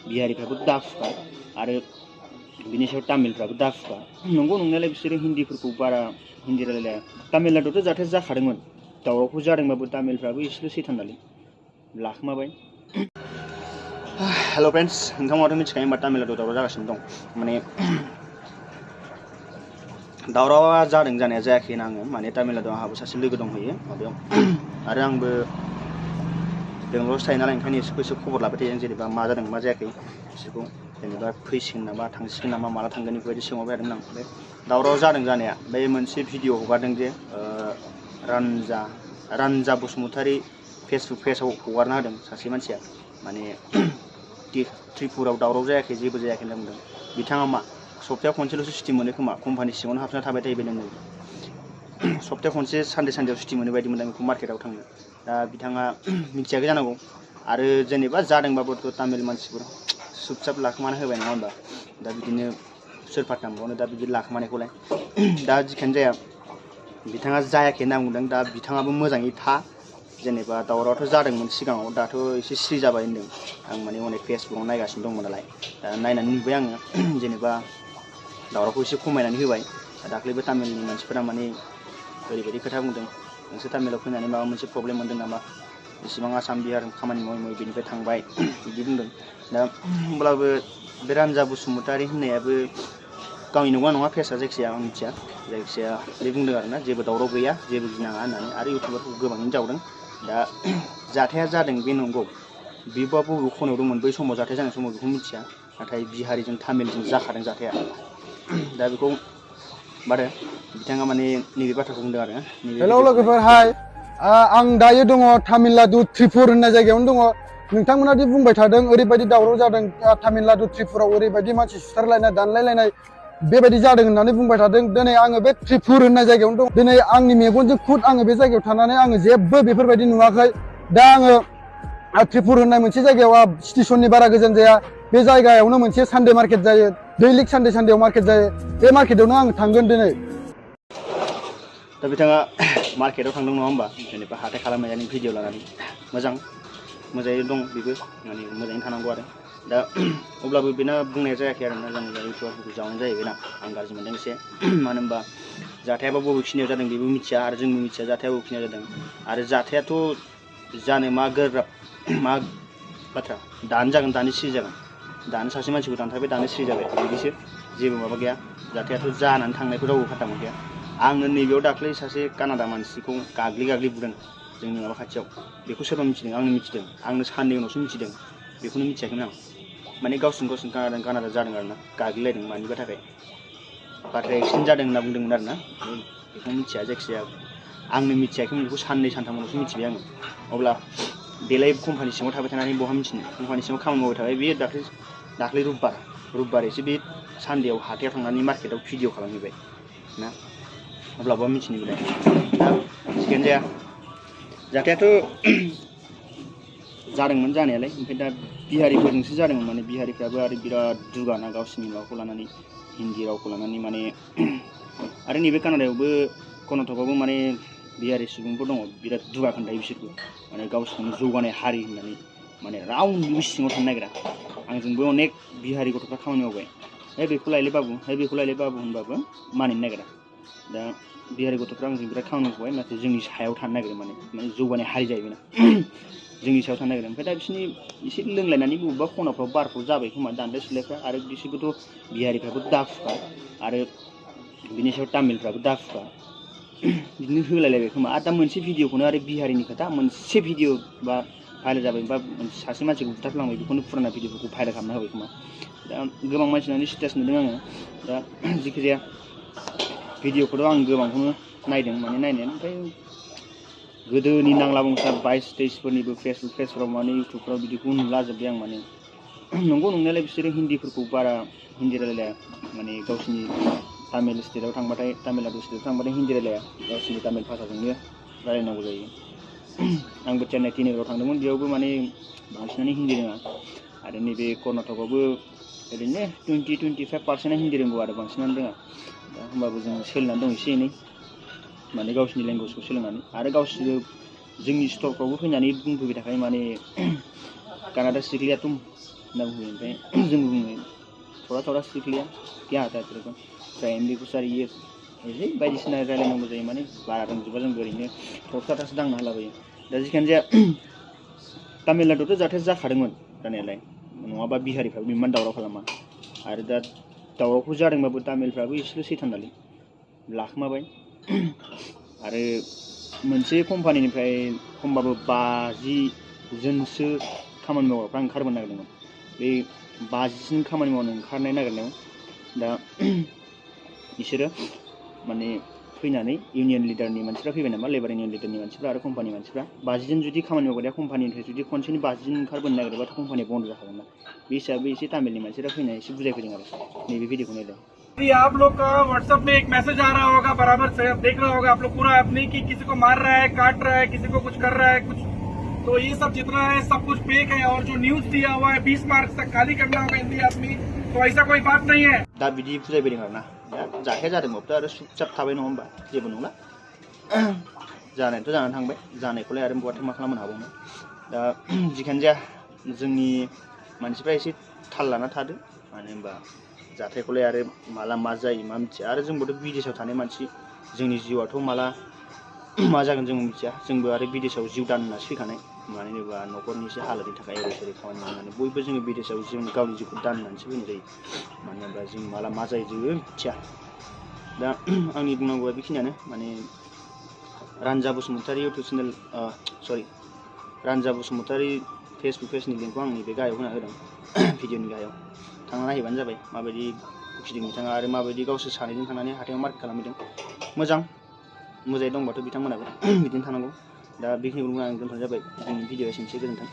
बिहारिफ्राबो दाफुखा आरो बिनि सायाव तामिलफ्राबो दाफुखा नंगौ नंनायालाय बिसोरो हिन्दीफोरखौ बारा हिन्दी रायलाया तामिलनाडुआवथ' जाथाया जाखादोंमोन दावरावफोर जादोंबाबो तामिलफ्राबो एसेल' सैथान नालाय लाखोमाबाय। हेल' फ्रेन्ड्स, नोंथांमोनाथ' मिथिखायो होनबा तामिलनाडुआव दावराव जागासिनो दं माने दावरावआ जादों जानाया जायाखै होनना आङो माने तामिलनाडुआव आंहाबो सासे लोगो दंहैयो माबायाव आरो आंबो बेंगलरावसो थायो नालाय ओंखायनो एसे खबर लाबाय थायो जेनेबा मा जादों मा जायाखै बिसोरखौ जेनेबा फैसिगोन नामा थांसिगोन नामा माला थांगोन बेफोरबायदि सोंहरबाय थादोंमोन आं। ओमफ्राय दावराव जादों जानाया बे मोनसे भिडिअ हगारदों जे रानजा बसुमतारी फेसबुक पेजाव हगारना होदों सासे मानसिया माने त्रिपुराव दावराव जायाखै जेबो जायाखै होनना बुंदों। बिथाङा मा सप्तायाव खनसेल'सो सुटि मोनो खोमा कम्पानि सिङावनो हाबना थाबाय थायो बे नोङो सप्तायाव खनसे सानदेआव सुटि मोनो बायदि मोनदों बेखौ मार्केटाव थांनो। दा बिथाङा मिथियाखै जानांगौ आरो जेनेबा जादोंबाबोथ' तामिल मानसिफोर सुबसाब लाखोमाना होबाय नङा होनबा दा बिदिनो सोर फात्ता मोनबावनो दा बिदि लाखोमानायखौलाय दा जिखियानो जाया बिथाङा जायाखै होनना बुंदों। दा बिथाङाबो मोजाङै था जेनेबा दावरावआथ' जादोंमोन सिगाङाव दाथ' एसे स्रि जाबाय होन्दों। आं माने अनेक फेसबुकाव नायगासिनो दंमोन नालाय दा नायनानै नुबाय आङो जेनेबा दावरावखौ एसे खमायनानै होबाय। दाख्लैबो तामिलनि मानसिफोरा माने ओरैबायदि खोथा बुंदों नोंसोर तामिलाव फैनानै माबा मोनसे प्रब्लेम मोनदों नामा इसिबां आसाम बिहार खामानि मावै बेनिफ्राय थांबाय बिदि बुंदों। दा होमब्लाबो बे रानजा बसुमतारी होननायाबो गावनि नंगौना नङा फेसआ जायखिजाया आं मिथिया जायखिजाया बे बुंदों आरोना जेबो दावराव गैया जेबो गिनाङा होननानै आरो इउटुबारखौ गोबाङैनो जावदों। दा जाथाया जादों बे नंगौ बेबा बबे खनायाव दंमोन बै समाव जाथाय जानाय समाव बेखौ मिथिया नाथाय बिहारिजों तामिलजों जाखादों जाथाया। दा बेखौ बारो बिथाङा माने नैबे बाथ्राखौ बुंदों आरो हेलौ लोगोफोर हाय आं दायो दङ तामिलनाडु त्रिपुर होननाय जायगायावनो दङ। नोंथांमोना दि बुंबाय थादों ओरैबायदि दावराव जादों तामिलनाडु त्रिपुराव ओरैबायदि मानसि सुथारलायनाय दानलायलायनाय बेबायदि जादों होननानै बुंबाय थादों। दिनै आङो बे त्रिपुर होननाय जायगायावनो दं। दिनै आंनि मेगनजों खुद आङो बे जायगायाव थानानै आङो जेबो बेफोरबायदि नुवाखै। दा आङो त्रिपुर होननाय मोनसे जायगायाव स्टेसननि बारा गोजान जाया बे जायगायावनो मोनसे सानडे मार्केट जायो दैलिक सानडेआव मार्केट जायो बे मार्केटावनो आं थांगोन दिनै। दा बिथाङा मार्केटाव थांदों नङा होमबा जेनेबा हाथाय खालामनायनि भिडिअ लानानै मोजाङै दं बेबो माने मोजाङै थानांगौ आरो दा अब्लाबो बेना बुंनाया जायाखै आरोना जेनेबा इउटुबारफोरखौ जावनाय जाहैबायना आं गाज्रि मोनदों एसे मानो होनबा जाथायाबा बबेखिनियाव जादों बेबो मिथिया आरो जोंबो मिथिया जाथाया बबेखिनियाव जादों आरो जाथायाथ' जानो मा गोब्राब मा बाथ्रा दानो जागोन दानो सिरि जागोन दानो सासे मानसिखौ दानथारबाय दानो सिरि जाबाय बिदिसो जेबो माबा गैया जाथायाथ' जानानै थांनायखौ रावबो फात्ता मोनखाया। आङो नैबेयाव दाख्लै सासे कानाडा मानसिखौ गाग्लि बुदों जोंनि माबा खाथियाव बेखौ सोरबा मिथिदों आंनो मिथिदों आंनो साननै उनावसो मिथिदों बेखौनो मिथियाखैमोन आं माने गावसिनि कानाडा जादों आरोना गाग्लिलायदों मानिबा थाखाय बाथ्राया एक्सिडेन्ट जादों होनना बुंदोंमोन आरोना बेखौ मिथिया जायखिजाया आंनो मिथियाखैमोन बेखौ साननै सानथाम उनावसो मिथिबाय आङो। अब्ला बेलाय कम्पानि सिङाव थाबाय थानानै बहा मिथिनो कम्पानि सिङाव खामानि मावबाय थाबाय बेयो दाख्लै रबिबार एसे बे सानडेआव हाथायाव थांनानै मार्केटाव भिडिअ खालामहैबाय ना अब्लाबो मिथिनो बिलाय दा जिखियानो जाया जाथायाथ' जादोंमोन जानायालाय ओमफ्राय दा बिहारिफोरजोंसो जादोंमोन माने बिहारिफ्राबो आरो बिराद दुगाना गावसिनि माबाखौ लानानै हिन्दी रावखौ लानानै माने आरो नैबे कानाडायावबो कर्नाटकआवबो माने बिहारि सुबुंफोर दङ बिराद दुगा खोन्थायो बिसोरबो माने गावसोरखौनो जौगानाय हारि होननानै माने रावनिबो सिङाव थानो नागिरा। आंजोंबो अनेक बिहारि गथ'फ्रा खामानि मावबाय बेखौ लायलै बाबु बेखौ लायलै बाबु होनबाबो मानिनो नागिरा। दा बिहारि गथ'फ्रा आंजों बिराद खामानि मावबाय नाथाय जोंनि सायाव थानो नागिरो माने जौगानाय हारि जाहैबाय ना जोंनि सायाव थानो नागिरो। ओमफ्राय दा बिसोरनि एसे लोंलायनानै बबेबा खनाफ्राव बारफ्राव जाबाय खोमा दानलाय सुलायफ्रा आरो बिसोरबोथ' बिहारिफ्राबो दाफुखा आरो बिनि सायाव तामिलफ्राबो दाफुखा बिदिनो होलायलायबाय खोमा आरो दा मोनसे भिडिअखौनो आरो बिहारिनि खोथा मोनसे भिडिअ बा भाइरेल जाबाय बा सासे मानसिखौ बुथारफ्लांबाय बेखौनो फुराना भिडिअफोरखौ भाइरेल खालामना होबाय खोमा दा गोबां मानसिनानो स्टेटास नुदों आङो। दा जिखिजाया भिडिअखौथ' आं गोबांखौनो नायदों माने नायनाया ओमफ्राय गोदोनि नांला बंसा 22-23फोरनिबो फेसबुक पेजफ्राव माने इउटुबफ्राव बिदिखौ नुलाजोब्बाय आं माने नंगौ नंनायालाय बिसोरो हिन्दीफोरखौ बारा हिन्दी रायलाया माने गावसिनि तामिल स्टेटआव थांबाथाय तामिलनाडु स्टेटआव थांबाथाय हिन्दी रायलाया गावसिनि तामिल भाषाजोंनो रायलायनांगौ जायो। आंबो चेन्नाइ टिनेगाव थांदोंमोन बेयावबो माने बांसिनानो हिन्दी रोङा आरो नैबे कर्नाटकआवबो ओरैनो 20-25% हिन्दी रोंगौ आरो बांसिनानो रोङा। दा होमबाबो जों सोलिनानै दं एसे एनै माने गावसिनि लेंगुवेजखौ सोलोंनानै आरो गावसोरो जोंनि स्टरफ्रावबो फैनानै बुंफैबाय थाखायो माने कानाडा सिगलिया तुम होनना बुङो ओमफ्राय जों बुङो थोड़ा थोड़ा सीख लिया क्या आता है तेरे को एमबी को सर ये बिदि बायदिसिना रायलायनांगौ जायो माने बारा रोंजोबा जोंबो ओरैनो थरथा थासो दांना होलाबायो दा जिखियानो जाया तामिलनाडुआवथ' जाथाया जाखादोंमोन जानायालाय नङाबा बिहारिफ्राबो इमान दावराव खालामा आरो दा दावरावखौ जादोंबाबो तामिलफ्राबो एसेल' सैथान नालाय लाखोमाबाय आरो मोनसे कम्पानिनिफ्राय खमबाबो 50 जनसो खामानि मावग्राफ्रा ओंखारबोनो नागिरदोंमोन बे 50 जन खामानि मावनो ओंखारनाय नागिरनायाव दा बिसोरो माने फैनानै इउनियन लिडारनि मानसिफ्रा फैबाय नामा लेबार इउनियन लिडारनि मानसिफ्रा आरो कम्पानि मानसिफ्रा 50 जन जुदि खामानि मावग्राया कम्पानिनिफ्राय जुदि खनसेनि 50 जन ओंखारबोनो नागिरोबाथ' कम्पानिया बन्द जाखागोन ना बे हिसाबै एसे तामिलनि मानसिफ्रा फैनानै एसे बुजायफैदों आरो नैबे भिडिअखौ नायलाय आप लोग का व्हाट्सएप में एक मैसेज आ रहा होगा बराबर से देख रहा होगा आप लोग पूरा अपनी कि किसी को मार रहा है काट रहा है किसी को कुछ कर रहा है कुछ तो ये सब जितना है सब कुछ फेक है और जो न्यूज दिया हुआ है 20 मार्च तक खाली करना होगा इंडिया आदमी तो ऐसा कोई बात नहीं है दा बिदि बुजायफैदों आरोना दा जाथाया जादोंबाबोथ' आरो चुपचाप थाबाय नङा होमबा जेबो नंला जानायाथ' जानानै थांबाय जानायखौलाय आरो बहाथो मा खालामनो हाबावनो दा जिखियानो जाया जोंनि मानसिफ्रा एसे थाल लाना थादो मानो होनबा जाथायखौलाय आरो माला मा जायो मा मिथिया आरो जोंबोथ' बिदेशाव थानाय मानसि जोंनि जिउआथ' माला मा जागोन जों मिथिया जोंबो आरो बिदेशाव जिउ दान होननासो फैखानाय मानो होनोबा न'खरनि एसे हालोदनि थाखाय ओरै ओरै खामानि मावनानै बयबो जोङो बिदेशाव जों गावनि जिउखौ दान होननानैसो फैनाय जायो मानो होनोबा जों माला मा जायो जोङो मिथिया दा आंनि बुंनांगौआ बेखिनियानो माने Ranja Basumatary YouTube channel Ranja Basumatary Facebook पेजनि लिंकखौ आं नैबे गाहायाव होना होदों भिडिअनि गाहायाव थांना नायहैबानो जाबाय माबायदि फिदों बिथाङा आरो माबायदि गावसोर सानैजों थांनानै हाथायाव मार्केट खालामहैदों मोजाङै दंबाथ' बिथांमोनाबो बिदिनो थानांगौ दा बेखिनिखौ आं दोनथ'नाय जाबाय जोंनि भिडिअ एसेनोसै गोजोन्थों